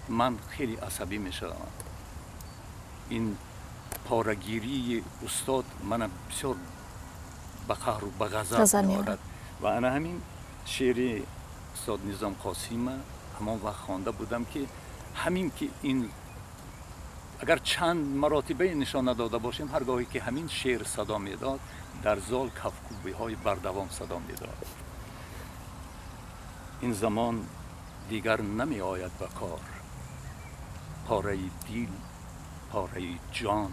Ман хеле асабӣ мешавам. Ин порагирии устод мана бисёр ба қаҳру ба ғазаб меорад. Ва ана ҳамин шеъри устод Низом Қосима ҳамон вақт хонда будам, ки ҳамин ки ин агар чанд маротибае нишон надода бошем, ҳар гоҳе ки ҳамин шеър садо медод, дар зол кафкӯбиҳои бардавом садо медод. Ин замон дигар намеояд ба кор, пораи дил, пораи ҷон.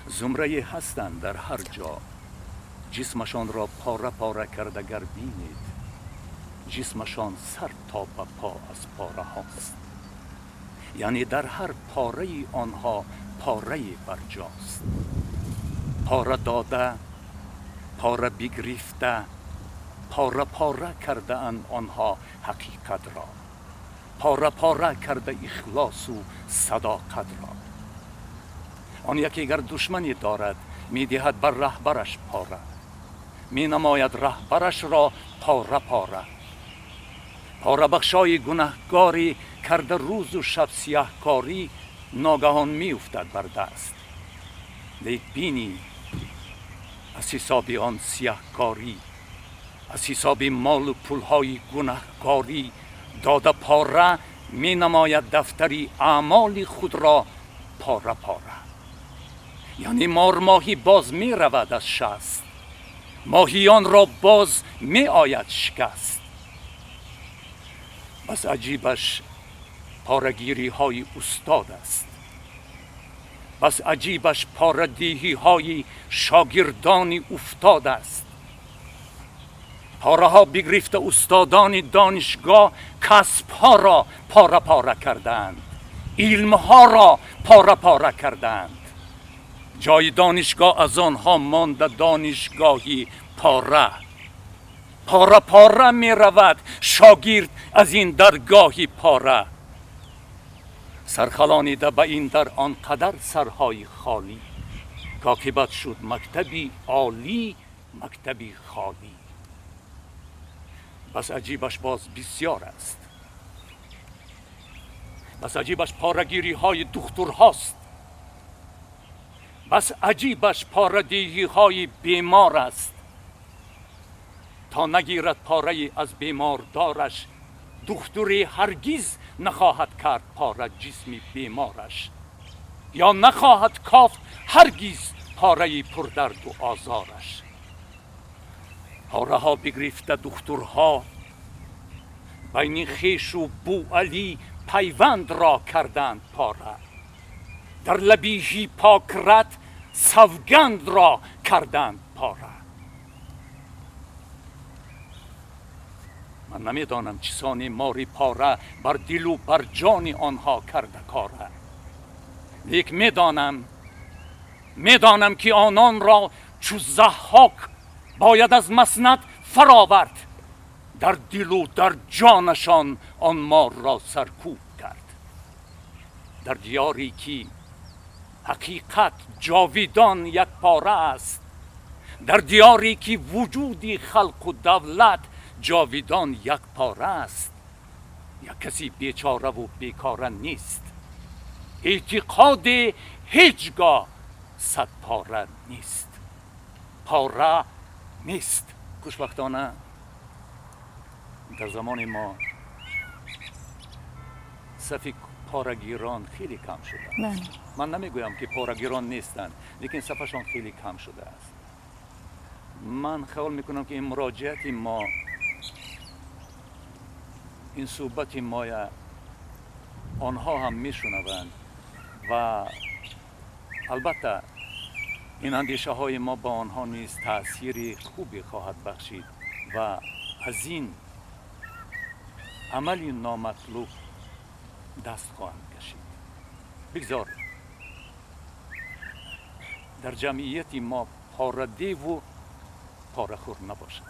Зумрае ҳастанд дар ҳар ҷо, ҷисмашонро пора пора карда гар бинед, ҷисмашон сар то ба по аз пораҳост. Яъне дар ҳар пораи онҳо порае барҷост. Пора дода, пора бигирифта, пора пора кардаанд онҳо ҳақиқатро, пора пора карда ихлосу садоқатро. Он яке гар душманӣ дорад, медиҳад бар раҳбараш пора, менамояд раҳбарашро пора пора. Порабахшои гунаҳкорӣ карда рӯзу шаб сияҳкорӣ, ногаҳон меуфтад бар даст. Лек бинӣ аз ҳисоби он сияҳкорӣ, аз ҳисоби молу пулҳои гунаҳкорӣ, дода пора менамояд дафтари аъмоли худро пора пора. Яъне мормоҳӣ боз меравад аз шаст, моҳиёнро боз меояд шикаст. Бас аҷибаш порагириҳои устод аст, бас аҷибаш порадиҳиҳои шогирдони уфтод аст. Пораҳо бигирифта устодони донишгоҳ касбҳоро пора пора кардаанд, илмҳоро пора пора кардаанд. Ҷои донишгоҳ аз онҳо монда донишгоҳи пора. Пора пора меравад шогирд аз ин даргоҳи пора. Сархалонида ба ин дар он қадар сарҳои холӣ, ки оқибат шуд мактаби олӣ мактаби холӣ. Бас аҷибаш боз бисёр аст, бас аҷибаш порагириҳои духтурҳост, бас аҷибаш порадиҳиҳои бемор аст. То нагирад порае аз бемордораш, духтуре ҳаргиз нахоҳад кард пора ҷисми бемораш, ё нахоҳад кофт ҳаргиз пораи пурдарду озораш. Пораҳо бигирифта духтурҳо байни хешу Бӯалӣ пайвандро карданд пора, дар лаби Ҳиппократ савгандро карданд пора. Ман намедонам чӣ сони мори пора бар дилу бар ҷони онҳо карда кора, лек медонам ки ононро чу Заҳҳок бояд аз маснад фаровард, дар дилу дар ҷонашон он морро саркӯб кард. Дар диёре ки ҳақиқат ҷовидон як пора аст, дар диёре ки вуҷуди халқу давлат ҷовидон як пора аст, як каси бечораву бекора нест, эътиқоде ҳеҷ гоҳ садпора нест, пора нест. Хушбахтона дар замони мо сафи порагирон хеле кам шудааст. Ман намегӯям ки порагирон нестанд, лекин сафашон хеле кам шудааст. Ман хаёл мекунам ки ин муроҷиати мо, ин суҳбати моя онҳо ҳам мешунаванд ва албатта ин андешаҳои мо ба онҳо низ таъсири хубе хоҳад бахшид ва аз ин амали номатлуб даст хоҳанд кашид. Бигзор дар ҷамъияти мо порадеву порахӯр набошад.